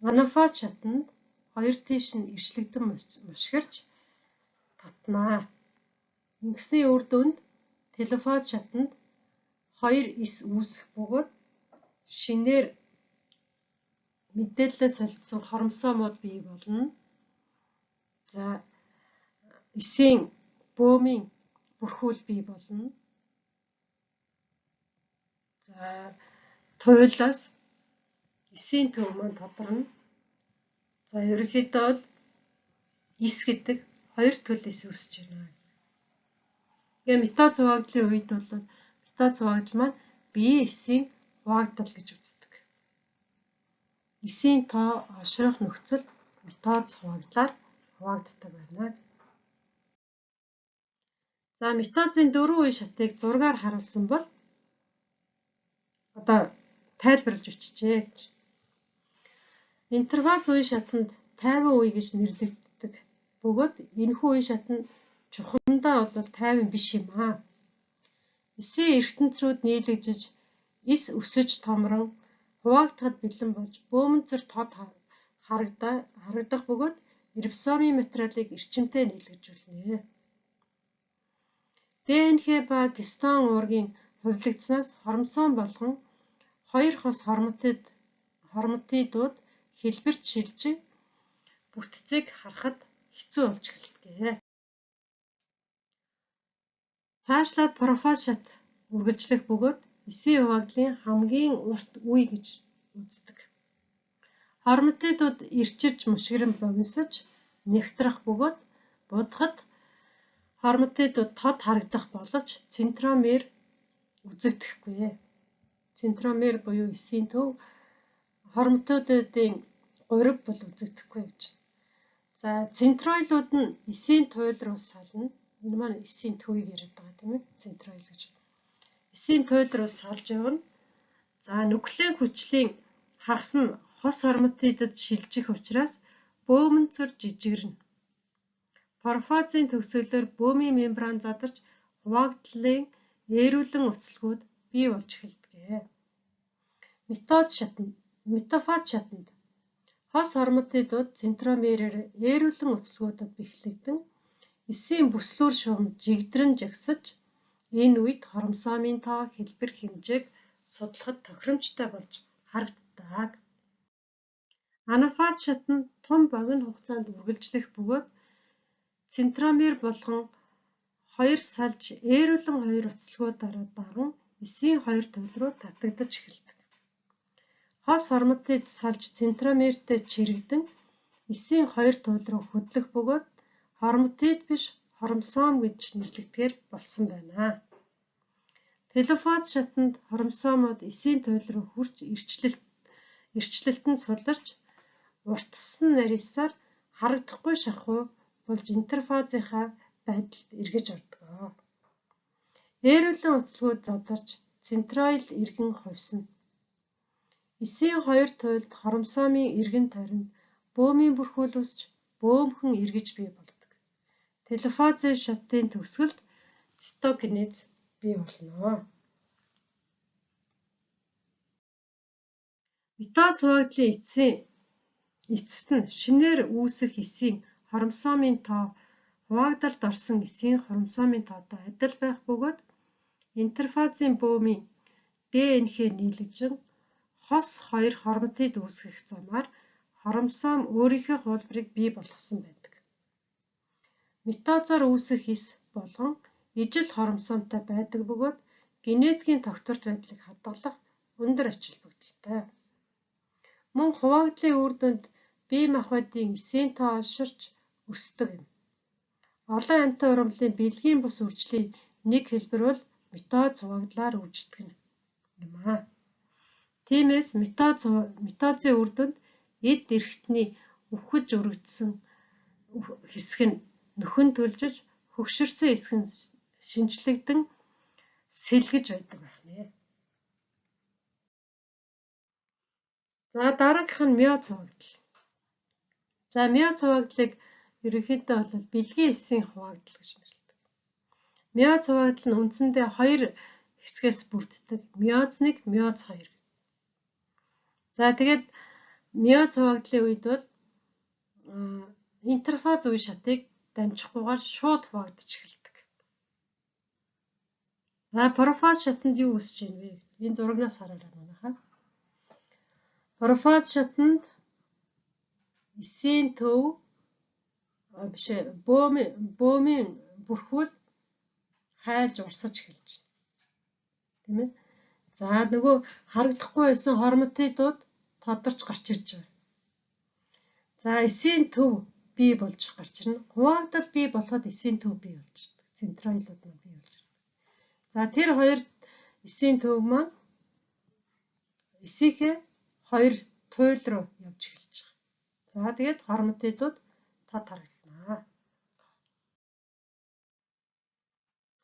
анафаз шатанд хоёр тийш нь эрчлэгдэн мушгирч татнаа. Ингэсний үр дүнд телефаз шатанд хоёр эс үүсэх бөгөөд шинээр мэдээлэлээ солилцсон хоромсоомууд бий болно. За, эсийн бөөмийн бүрхүүл бий болно. За, туйлаас эсийн төв маань тодорно. За, ерөнхийдөө бол эс гэдэг хоёр төрөл эс үүсэж байна. Тэгээ митоз хуваагдлын үед бол митоз хуваагдал маань бие эсийн хуваагдал гэж үздэг. Эсийн тоо олшрох нөхцөл митоз хуваагдлаар хуваагддаг байна. За, митозын дөрвөн үе шатыг зургаар харуулсан бол одоо тайлбарлаж өчжээ гэж. Интерфаз үе шатанд 50 үе гэж нэрлэгддэг бөгөөд энэхүү үе шат нь чухамдаа бол 50 биш юм аа. Эсийн ертөнцрүүд нийлэгжиж, эс өсөж томрон хуваагдахад бэлэн болж бөөмөнцөр тод харагдах бөгөөд рибосомын материалыг эрчимтэй нийлэгжүүлнэ. ДНХ ба гистон уургийн хувилагдсанаас хоромсоом болгон хоёр хос хормотидууд хэлбэрт шилжин бүтцийг харахад хэцүү болж эхэлдэг. Цаашлаад профаз шат үргэлжлэх бөгөөд эсийн хуваагдлын хамгийн урт үе гэж үздэг. Хормотидууд эрчирч мушгиран богиносож нягтрах бөгөөд будахад хормотидууд тод харагдах боловч центромер үзэгдэхгүй. Центромер буюу эсийн төв хормотидуудын гурив бол үзэгдэхгүй гэж. За, центроилууд нь эсийн туйл руу сална. Энэ маань эсийн төвийг яриад байгаа, тийм ээ. Центроил гэж. Эсийн туйл руу салж явна. За, нуклеин хүчлийн хагас нь хос хормотидод шилжих учраас Бөөмөнцөр жижигэрнэ. Профазын төгсгөлөөр бөөмийн мембран задарч хуваагдлын ээрүүлэн уцалгууд бий болж эхэлдэг. Митоз шатанд, метафаз шатанд хос хормотидууд центромерээр ээрүүлэн уцалгуудад бэхлэгдэн эсийн бүслүүр шугам жигдрэн жагсаж энэ үед хромосомын тоо, хэлбэр, хэмжээг судлахад тохиромжтой болж харагддаг. Анафаз шат нь тун богино хугацаанд үргэлжлэх бөгөөд центромер болгон хоёр салж ээрүүлэн хоёр уцалгуудаараа даган эсийн хоёр туйл руу татагдаж эхэлдэг. Хос хормотид салж центромертэй чирэгдэн эсийн хоёр туйл руу хөдлөх бөгөөд хормотид биш хромосом гэж нэрлэгдэхээр болсон байна. Телофаз шатанд хромосомууд эсийн туйл руу хүрч эрчлэлтэнд суларч уртсан нарийсаар харагдахгүй шахуу болж интерфазынхаа байдалд эргэж ордог. Ээрүүлэн уцалгууд задарч центроил эргэн хувьсна. Эсийн хоёр туйлд хромосомын эргэн тойронд бөөмийн бүрхүүл үүсч бөөмхөн эргэж бий болдог. Телофазын шатын төгсгөлд цитокинез бий болно. Митоз хуваагдлын эцэст нь шинээр үүсэх эсийн хромосомын тоо хуваагдалд орсон эсийн хромосомын тоотой адил байх бөгөөд интерфазын бөөмийн ДНХ нийлэгжин хос хоёр хроматид үүсгэх замаар хромосом өөрийнхөө хуулбарыг бий болгосон байдаг. Митозоор үүсэх эс болгон ижил хромосомтой байдаг бөгөөд генетикийн тогтворт байдлыг хадгалах өндөр ач холбогдолтой. Мөн хуваагдлын үр дүнд бие махбодын эсийн тоо олширч өсдөг юм. Олон амьтан ургамлын бэлгийн бус үржлийн нэг хэлбэр бол митоз хуваагдлаар үржигдэх юм аа. Тиймээс митозын үр дүнд эд эрхтний үхэж өргөдсөн хэсэг нь нөхөн төлжиж хөгшөрсөн хэсэг нь шинэчлэгдэн сэлгэж байдаг байх нэ. За дараагийнх нь миоз хуваагдал. За миоз хуваагдлыг ерөнхийдөө бол бэлгийн эсийн хуваагдал гэж нэрлэдэг. Миоз хуваагдал нь үндсэндээ хоёр хэсгээс бүрддэг. Миоз 1, миоз 2. За тэгээд миоз хуваагдлын үед бол интерфаз үе шатыг дамжихгүйгээр шууд хуваагдаж эхэлдэг. За профаз шатанд юу үүсэж байна вэ? Энэ зурагнаас хараарай манайхаа. Профаз шатанд эсийн төв биш бөөмийн бүрхүүл хайлж урсаж эхэлж байна. Тийм ээ. За нөгөө харагдахгүй байсан хормотидууд тодорч гарч ирж байгаа. За эсийн төв бий болж гарч ирнэ. Хуваагдал бий болоход эсийн төв бий болж ирдэг. Центроилууд маань бий болж ирдэг. За тэр хоёр эсийн төв маань эсийнхээ хоёр туйл руу явж эхэлж байгаа. За тэгээд хормотидууд тод харагдана.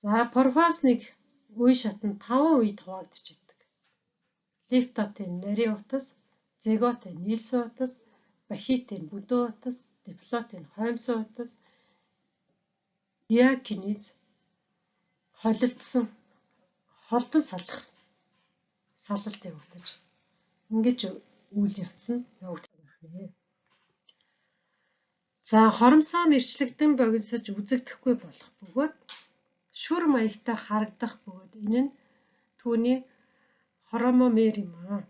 За профаз 1 үе шат нь 5 үед хуваагдаж байдаг. Лептотын нарийн утас, зиготын нийлсэн утас, бахитын бүдүүн утас, диплотын хоймсон утас, диакинез холилдсон холдон салах салалт явагдаж ингэж үйл явц нь явагдах нэ. За хромосом эрчлэгдэн богиносож үзэгдэхгүй болох бөгөөд шүр маягтай харагдах бөгөөд энэ нь түүний хромомер юм аа.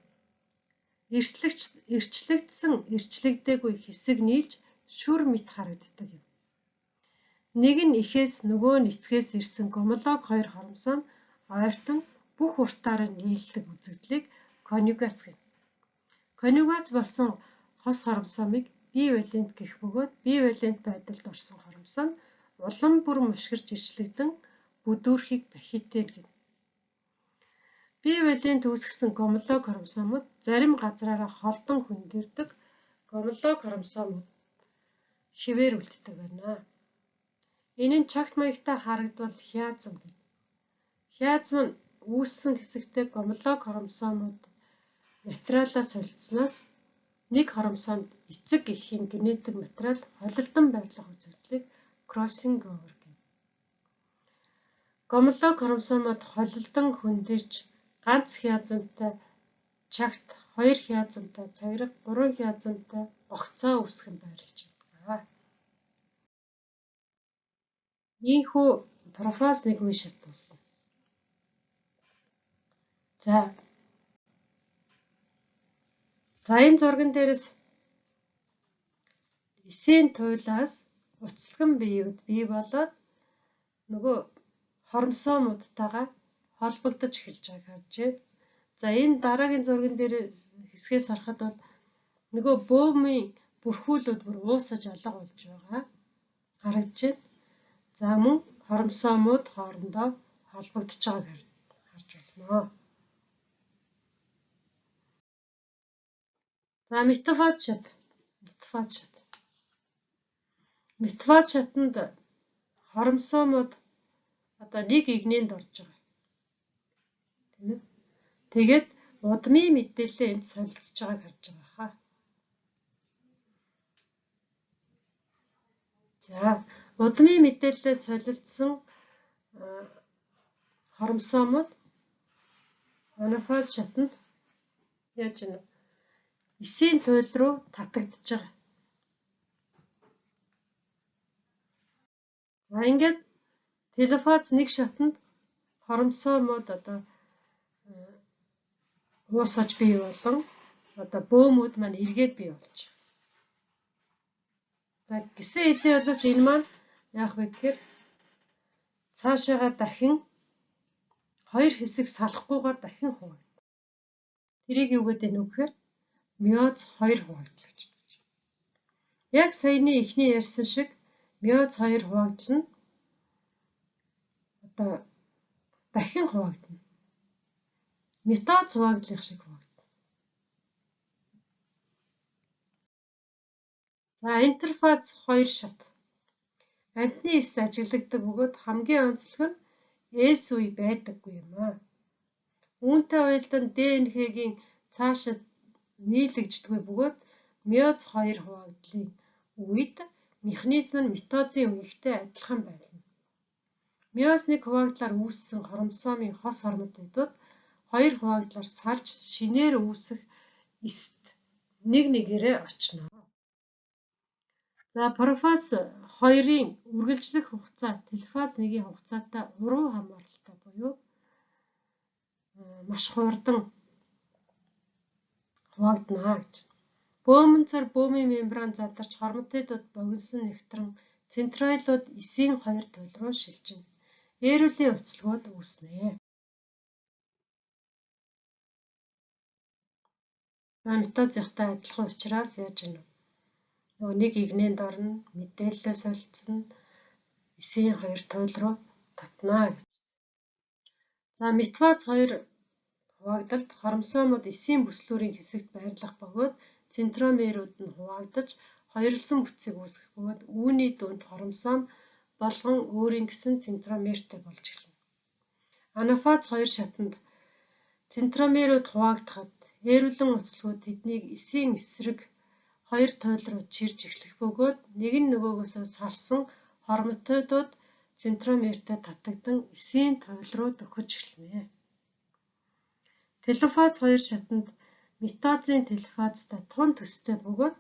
Эрчлэгдсэн эрчлэгдээгүй хэсэг нийлж шүр мэт харагддаг юм. Нэг нь эхээс нөгөө нь эцгээс ирсэн гомолог хоёр хромосом ойртон бүх уртаараа нийлдэг үзэгдлийг коньюгац гэнэ. Коньюгац болсон хос хромосомыг бивалент гэх бөгөөд бивалент байдалд орсон хромосом улам бүр мушгирч эрчлэгдэн бүдүүрхийг бахитен гэнэ. Бивалент үүсгэсэн гомолог хромосомууд зарим газраараа холдон хөндөрдөг гомолог хромосомууд хэвээр үлддэг байна. Энэ нь чагт маягтай харагдвал хиазм гэнэ. Хиазм нь үүссэн хэсэгтээ гомолог хромосомууд материалаа солилцсноос Нэг хромосомд эцэг эхийн генетик материал холилдон байрлах үзэгдлийг crossing over гэнэ. Гомолог хромосомууд холилдон хөндийрч ганц хязантай чагт, хоёр хязантай цагираг, гурван хязантай гогцоо үүсгэн байрлаж байдаг. Ийхүү профаз 1 үе шат дуусна. За. За энэ зурган дээрээс эсийн туйлаас уцалган биеуд бий болоод нөгөө хромосомуудтайгаа холбогдож эхэлж байгааг харж байна. За энэ дараагийн зурган дээр хэсгээс харахад бол нөгөө бөөмийн бүрхүүлүүд бүр уусаж алга болж байгаа харагдаж байна. За мөн хромосомууд хоорондоо холбогдож байгааг харж байна. За метафаз шат. Метафаз шат. Метафаз шатанд хромосомууд одоо нэг игнэнд орж байгаа. Тийм ээ. Тэгээд удмын мэдээлэл энд солилцож байгааг харж байгаа хаа. За удмын мэдээлэлээ солилцсон хромосомууд анафаз шатанд яаж вэ? Эсийн туйл руу татагдж байгаа. За ингээд телофаз 1 шатанд хромосомууд одоо уусаж бий болон одоо бөөмүүд маань эргээд бий болж байгаа. За гисэн хэдий боловч энэ маань яах вэ гэхээр цаашаага дахин хоёр хэсэг салахгүйгээр дахин хуваагдана. Тэрийг юу гэдэг нь вэ гэхээр миоз 2 хуваагдал гэж үзэж байна. Яг саяны эхний ярьсан шиг миоз 2 хуваагдал нь одоо дахин хуваагдана. Митоз хуваагдлах шиг хуваагдана. За интерфаз 2 шат. Амьтны эст ажиглагддаг бөгөөд хамгийн онцлог нь S үе байдаггүй юм аа. Үүнтэй уялдан ДНХ-гийн цаашид нийлэгддэггүй бөгөөд миоз 2 хуваагдлын үед механизм нь митозын үеигтэй адилхан байлна. Миоз 1 хуваагдлаар үүссэн хромосомын хос хормотоидууд хоёр хуваагдлаар салж шинээр үүсэх эст нэг нэгээрээ очно. За профаз 2-ын үргэлжлэх хугацаа телефаз 1-ийн хугацаатай уруу хамааралтай буюу маш хурдан хуваагдана гэж. Бөөмөнцөр бөөмийн мембран задарч хормотоидууд богиносон нэвтрэн центроилууд эсийн хоёр туйл руу шилжинэ. Эрүүлийн уцалгууд үүснэ. За митозынхтай адилхан учраас яаж гэнэ вэ? Нөгөө нэг игнэнд орно, мэдээлэлээ солилцоно, эсийн хоёр туйл руу татнаа гэж. За метафаз 2 хуваагдалд хромосомууд эсийн бүслүүрийн хэсэгт байрлах бөгөөд центромерүүд нь хуваагдаж хоёрлосон бүтцийг үүсгэх бөгөөд үүний дүнд хромосом болгон өөрийн гэсэн центромертэй болж эхэлнэ. Анафаз 2 шатанд центромерүүд хуваагдахад эрүүлэн уцалгууд тэднийг эсийн эсрэг хоёр туйл руу чирж эхлэх бөгөөд нэг нь нөгөөгөөсөө салсан хормотоидууд центромертэй татагдан эсийн туйл руу дөхөж эхэлнэ. Телофаз 2 шатанд митозын телофазтай тун төстэй бөгөөд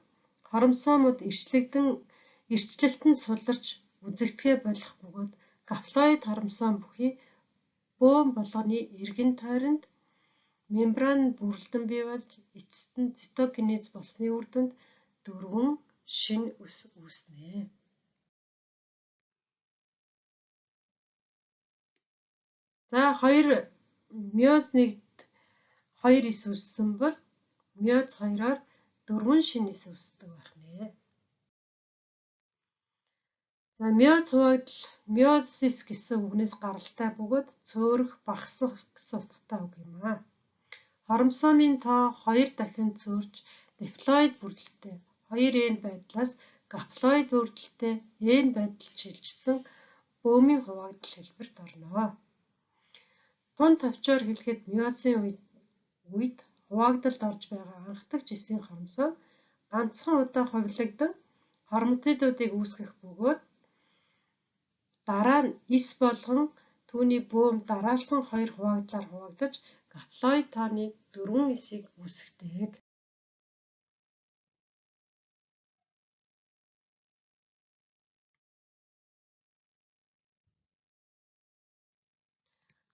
хромосомууд эрчлэлт нь суларч үзэгдэхээ болох бөгөөд гаплоид хромосом бүхий бөөм болгоны эргэн тойронд мембран бүрэлдэн бий болж эцэст нь цитокинез болсны үр дүнд дөрвөн шинэ үс үүснэ. За хоёр миоз 1-д 2 эс үүссэн бол миоз 2-оор дөрвөн шинэ эс үүсдэг байх нэ. За миоз хуваагдал миозис гэсэн үгнээс гаралтай бөгөөд цөөрөх, багасах гэсэн утгатай үг юм аа. Хромосомын тоо хоёр дахин цөөрч диплоид бүрдэлтэй 2N байдлаас гаплоид бүрдэлтэй N байдалд шилжсэн бөөмийн хуваагдал хэлбэрт орно. Тун товчоор хэлэхэд миозын үед хуваагдалд орж байгаа анхдагч эсийн хромосом Ганцхан удаа хувиллагдан хроматидуудыг үүсгэх бөгөөд дараа нь эс болгон түүний бөөм дараалсан хоёр хуваагдлаар хуваагдаж гаплоид тооны 4 эсийг үүсгэдэг.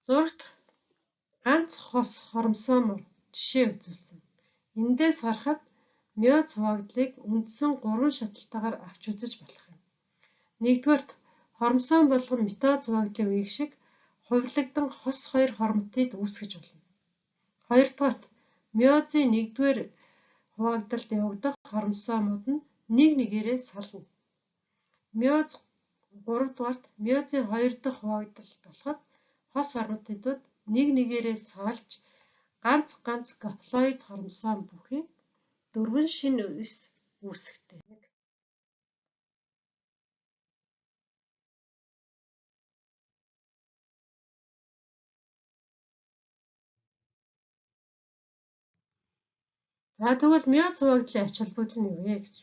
Зурагт ганц хос хромосомоор жишээ үзүүлсэн. Эндээс харахад миоз хуваагдлыг үндсэн 3 шатлалтаагаар авч үзэж болох юм. Нэгдүгээрт хромосом болгон митоз хуваагдлын үеийг шиг хувиллагдан хос хоёр хроматид үүсгэж болно. Хоёрдугаарт миозын нэгдүгээр хуваагдалд явагдах хромосомууд нь нэг нэгээрээ сална. Миоз гуравдугаарт миозын хоёр дахь хуваагдал болоход хос хроматидууд нэг нэгээрээ салж ганц ганц гаплоид хромосом бүхий 4 шинэ эс үүсгэдэг. За тэгвэл миоз хуваагдлын ач холбогдол нь юу вэ гэж.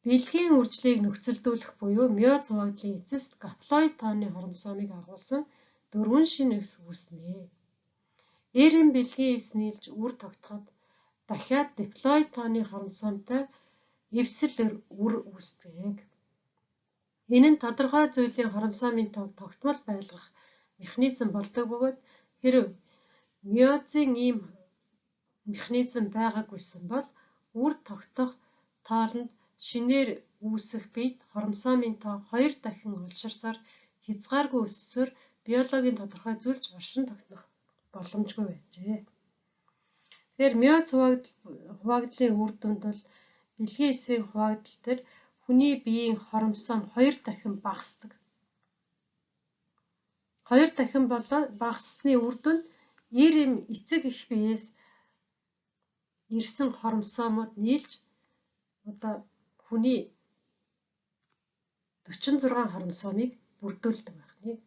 Бэлгийн үржлийг нөхцөлдүүлэх буюу миоз хуваагдлын эцэст гаплоид тооны хромосомыг агуулсан 4 шинэ эс үүснэ. Эрэм бэлгийн эс нийлж үр тогтоход дахиад диплоид тооны хромосомтой эвсэл үр үүсдэг. Энэ нь тодорхой зүйлийн хромосомын тоог тогтмол байлгах механизм болдог бөгөөд хэрэв миозын ийм механизм байгаагүйсэн бол үр тогтох тоолонд шинээр үүсэх биед хромосомын тоо 2 дахин олширсоор хязгааргүй өссөөр биологийн тодорхой зүйлч оршин тогтнох боломжгүй байжээ. Тэгэхээр миоз хуваагдлын үр дүнд бол бэлгийн эсийн хуваагдал дээр хүний биеийн хромосом 2 дахин багасдаг. 2 дахин багассны үр дүнд эр эм эцэг эх биеэс ирсэн хромосомууд нийлж одоо хүний 46 хромосомыг бүрдүүлдэг байх нь.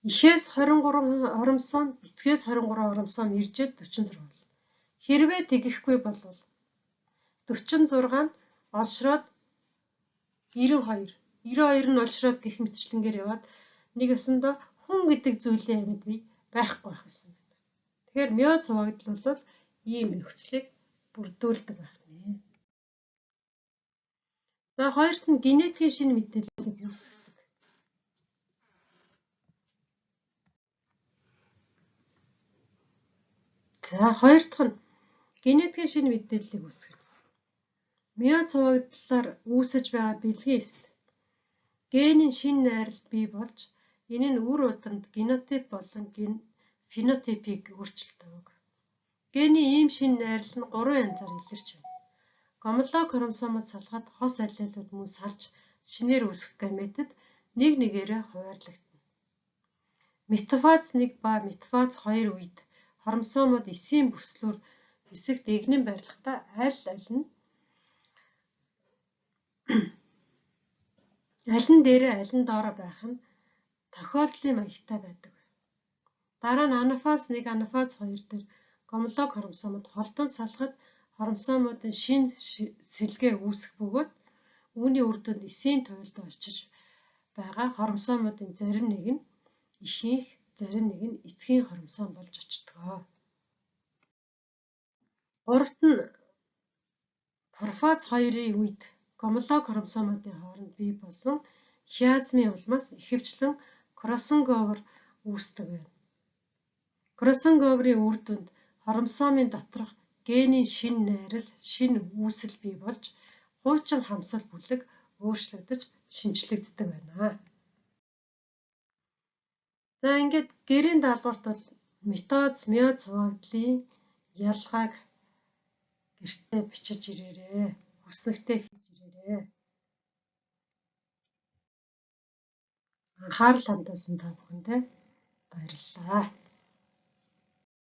Эхээс 23 хромосом, эцгээс 23 хромосом иржээд 46 болно. Хэрвээ тэгэхгүй болвол 46 нь олшроод 92, 92 нь олшроод гэх мэтчлэнгээр яваад нэг ёсондоо хүн гэдэг зүйлийн амьд бие байхгүй байх байсан байна. Тэгэхээр миоз хуваагдал бол ийм нөхцөлийг бүрдүүлдэг байх нэ. За хоёрт нь генетикийн шинэ мэдээллийг үүсгэдэг. За хоёр дахь нь генетикийн шинэ мэдээллийг үүсгэх. Миоз хуваагдлаар үүсэж байгаа бэлгийн эсэл генийн шинэ найрал бий болж энэ нь үр удамд генотип болон фенотипийг өөрчилдөг. Гений ийм шинэ найрал нь 3 янзаар илэрч байна. Гомолог хромосомод салахад хос аллелууд мөн салж шинээр үүсэх гаметад нэг нэгээрээ хуваарлагдана. Метафаз 1 ба метафаз 2 үед хромосомууд эсийн бүслүүр хэсэгт эгнэн байрлахдаа аль аль нь аль нь дээрээ аль нь доороо байх нь тохиолдлын маягтай байдаг. Дараа нь анафаз 1, анафаз 2 дээр гомолог хромосомод холдон салахад хромосомуудын шинэ сэлгээ үүсэх бөгөөд үүний үр дүнд эсийн туйлд очиж байгаа хромосомуудын зарим нэг нь эхийнх, зарим нэг нь эцгийн хромосом болж очдог. Гуравт нь профаз 2-ын үед гомолог хромосомуудын хооронд бий болсон хиазмын улмаас ихэвчлэн кроссинговер үүсдэг байна. Кроссинговерын үр дүнд хромосомын доторх генийн шинэ найрал, шинэ үүсэл бий болж хуучин хамсал бүлэг өөрчлөгдөж шинэчлэгддэг байна. За ингээд гэрийн даалгаварт бол митоз, миоз хуваагдлын ялгааг гэртээ бичиж ирээрэй. Хүснэгтээ хийж ирээрэй. Анхаарал хандуулсан та бүхэндээ баярлалаа.